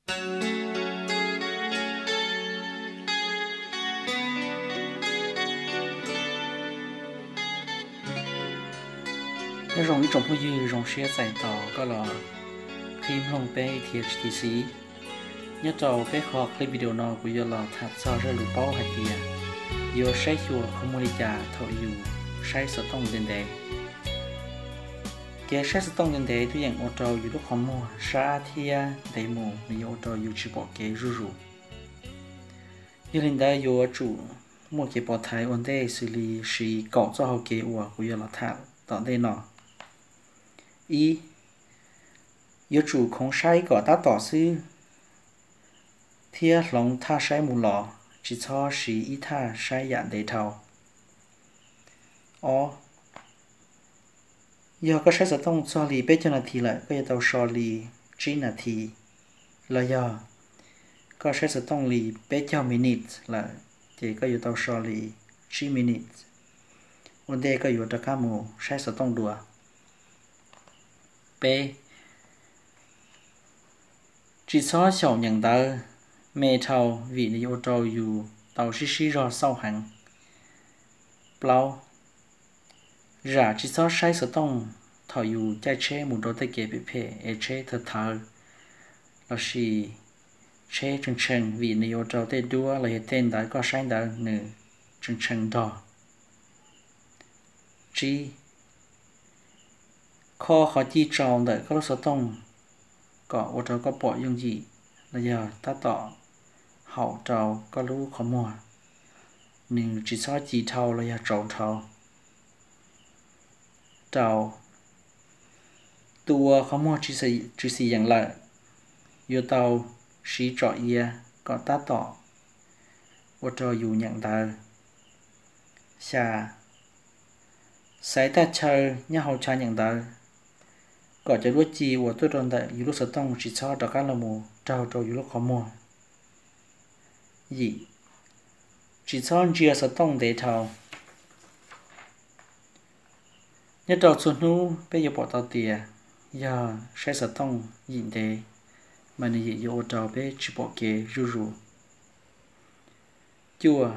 Nyob zoo ib tsoom phooj ywg, zoo siab txais tos koj los qhib mloog peb thiab tsis txi. Nyob rau peb qhov clip video no kuv yuav los tham txog zaj lus paub hais tias yuav saib xyuas qhov muag li cas thaum yus saib xov tooj ntev ntev. Kev saib xov tooj ntev ntev twb yeej ua rau yus lub qhov muag sab thiab ntev mus, nws yuav ua rau yus tsis pom kev zuj zus. Yog li ntawd yuav tsum muaj kev pov thaiv ua ntej xws li siv kaum txoj hau kev uas kuv yuav los tham tom ntej no. Ib, yuav tsum khoov saib kom tab tom xwb thiab hloov thaj saib mus los, tsis txhob siv ib thaj saib yam ntev dhau. Ob, yog koj saib xov tooj txog li peb caug nas this lawm, koj yuav tau so li tsib nas this, los yog koj saib xov tooj li peb caug minutes lawm, ces koj yuav tau so li tsib minutes ua ntej koj yuav rov qab mus saib xov tooj dua. Peb, tsis txhob xyaum nyeem ntawv me dhau vim nws yuav ua rau yus tau sib sib zog xauj heev. Plaub, zam tsis txhob saib xov tooj thaum yus caij tsheb mus rau tej kev phem phem es tsheb thawv thawv lossis tsheb tshee tshee vim nws yuav ua rau tej duab los yog tej ntawv koj saib ntawd nws tshee tshee nrog. Tsib, kho qhov ci tsau ntawm koj lub xov tooj kom ua rau koj pom yooj yim los yog tab tom haum rau koj lub qhov muag, nws tsis txhob ci dhau los yog tsau dhau. Rau, tus uas qhov muag tsis xim yeem lawm yuav tau siv tsom iav kom tab tom ua rau yus nyeem ntawv. Xya, xaiv thaj chaw nyob hauv chav nyeem ntawv kom cov duab ci uas tuaj rau ntawm yus lub xov tooj tsis txhob rov qab los mus raug rau yus lub qhov muag. Yim, tsis txhob ntsia xov tooj ntev dhau. Nyob rau txhua hnub peb yuav pom tau tias yog saib xov tooj yim ntev mas nws yim yuav ua rau peb tsis pom kev zuj zus. Cuaj,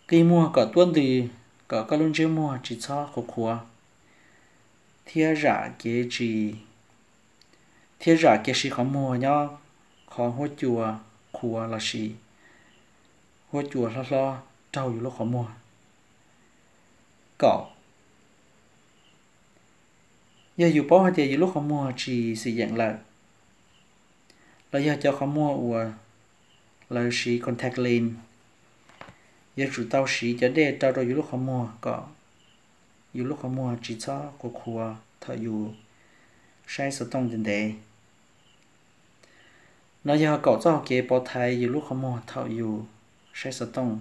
qi muag kom tuab ntws kom koj lub ntsiab muag tsis txhob qhuav qhuav, thiab zam kev tsis, thiab zam kev siv qhov muag nyob qhov huab cua qhuav lossis huab cua hlob hlob raug yus lub qhov muag. Kaum, yog yus paub hais tias yus lub qhov muag tsis xim yeem lawm los yog cov qhov muag uas lawv siv contact lens, yuav tsum tau siv cov dej rau rau yus lub qhov muag kom yus lub qhov muag tsis txhob qhuav qhuav thaum yus saib xov tooj ntev ntev. No yog kaum txoj hau kev pov thaiv yus lub qhov muag thaum yus saib xov tooj.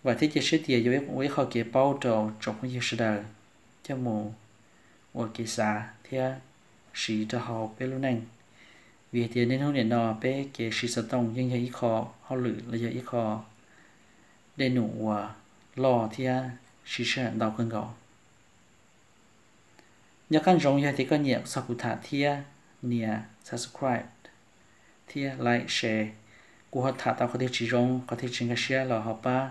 Vam thiab cia siab tias yuav ua ib qho kev paub rau tsoom phooj ywg sawv daws coj mus ua kev xav thiab siv rau hauv peb lub neej, vim hais tias niaj hnub nim no peb kev siv xov tooj yeej yog ib qho hauj lwm los yog ib qho dej num uas loj thiab siv sij hawm ntau kawg nkaus. Nco qab ntsoov yog tias koj nyiam txog kuv tham thiab nias subscribe thiab like, share. Kuv ho tham tau qhov twg tsis zoo, qhov twg tsis nkag siab los ho pab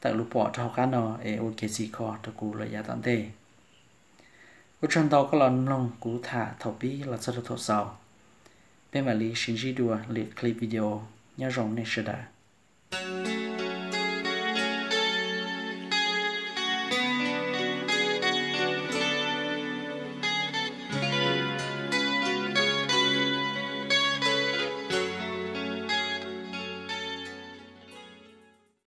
tawm lus pom rau hauv qab no es ua kev txim kho rau kuv lawm yav tom ntej. Ua tsaug ntau koj los mloog kuv tham thaum pib los txog rau thaum xaus. Peb mam li sib ntsib dua lwm clip video. Nyob zoo nej sawv daws.